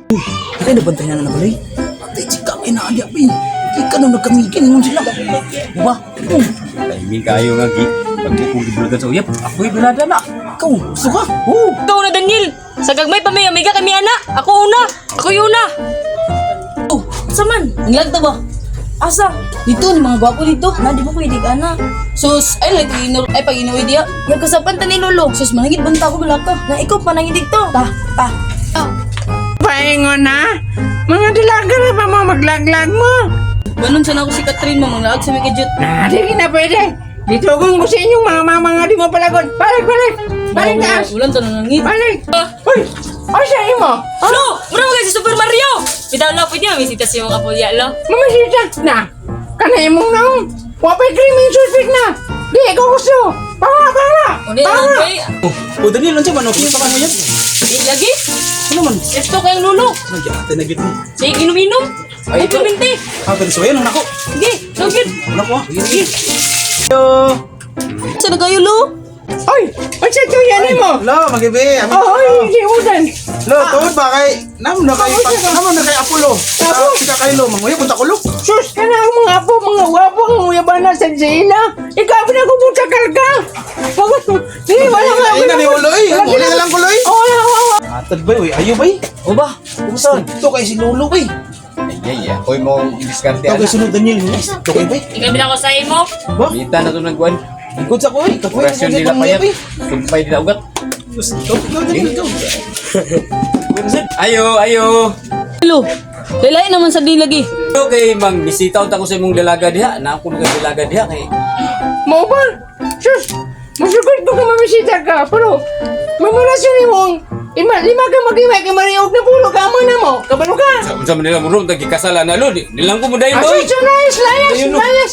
Kaya nabantay na na balay. Atay chika kay na adya bi. Ika nang nagkamigin mo sila. Diba? Oh, Timing kayo nga gi. Pagkukong gibulagan sa uyab. Ako'y dulada na. Ikaw, gusto ka? Oh. Ikaw na, Daniel. Sa gagmay pa may amiga kami ana. Ako una. Ako yung una. Oh, sa man? Ang lagta ba? Asa? Dito, ni mga gwapo dito. Na, di ba pwede ka na? Sus, ay, like, ino, ay, pag inuwi diya. Yung kasapan ta ni Lolo. Sus, manangit banta ko, wala ka. Na ikaw pa nang dito. Ta, ta. Paingon na. Mga dalaga na ba mo maglaglag mo? Ganun sana ako si Catherine, mamanglaag sa mga gadget. Na, di na pwede. Dito kung gusto inyong mga mama nga di mo palagon. Balik, balik. Balik taas. Ulan, tanong nangit. Balik. Uy, o siya imo. Lo, mura mo si Super Mario. Bitaw lo, pwede mamisita si mong kapulya lo. Mamasita. Na, kana imong naong. Wapay creaming suspect na. Di, ikaw gusto. Bawa, bawa. Uni Bawa. okay. Oh, Daniel, unsa man okay pa mo yan? Eh, lagi. Ano man? Ito kayong Lolo. Nagyate na gid ni. Sige, inom-inom. Ay, Ay, kuminti. Ah, pero suwayan nako. Sige, so good. Nako ah. Sige. Sa nagayo, lo? Uy, o siya to yan imo. Lo, magibi. Oh, oy, di udan. Lo, tuod ba kay namo na kay namo na kay Apollo. Apo? Sika kay lo, manguyo punta ko lo. Sus, kana ang mga apo, mga wapo, ang uyabana sa sila. Ikaw na kumutakal ka. Di, wala nga. Ay na ni ulo eh. Uli na lang ko lo eh. Oo, oo, oo. Atad bay, uy, ayo bay. O ba? Kumusta? Ito kay si Lolo bay. Ay, ay, ako'y mo diskarte Ito kay ana. sunod Daniel. Ito kay bay. Ikaw bilang ko sa imo. Ba? Minta na to nagkuhan. Ikot sa ko eh. Kapoy Orasyon nila pa yan. Sumpay nila ugat. Ikaw, ikaw Daniel, ikaw. Ayo, ayo. Lo, lain naman sa dilagi. Okay, mang bisita unta ko sa imong dalaga diha. Na ako nang dalaga diha kay Mo ba? Sus, masugod ko kung mamisita ka, pero mamurasyon imong ima, lima ka mag-iway kay mariog na pulo ka mo na mo. Kabalo ka. Sa unsa man nila mo ron tagikasala na lo. Di lang ko mo dayon Ah, doy. sus, layas, layas, Ayun, no. layas.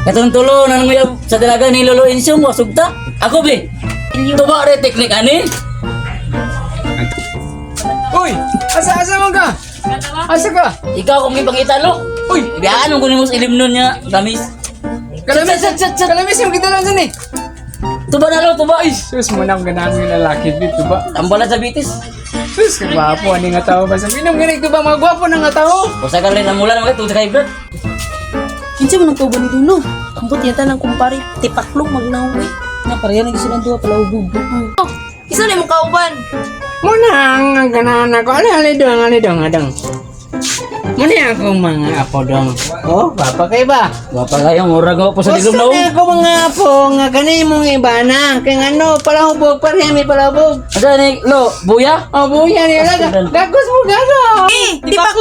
Katong tulo, nananguyab sa dalaga ni Lolo Insyong, wasugta. Ako, be. Tuba re teknik ani. Uy, asa asa man ka? Asa ka? Ikaw kung ipangita, lo. Uy, Ibiyaan mo kunin mo sa ilim nun niya, gamis. kalamis, kalamis yung kita lang sini. Tuba na, lo, tuba. Ay, sus mo nang ganahan yung lalaki dito ba? Tambala sa bitis. Sus, kagwapo ani nga tao ba? Sa minom ganit ba mga gwapo na nga tao? Usa ka rin ang mula naman ito sa kay Brad. Kinsa man ang kauban ni Lolo? Ambot yata ng kumpare, tipaklong magnaong eh. Na pareha na silang duha pala ubog. Oh, isa na imong kauban. Muna ang ganahan ako. Ali, ali dong, ali dong, adong. Muna ako mga apo dong. Oh, papa kay ba? Wapa kayo mura go po sa Gusto dilom na. na ako mga apo nga kani mong iba na. Kay ngano palahubog pareha mi palahubog. Asa ni lo buya? Oh, buya nila. Dagos mo gago. Eh, tipaklong!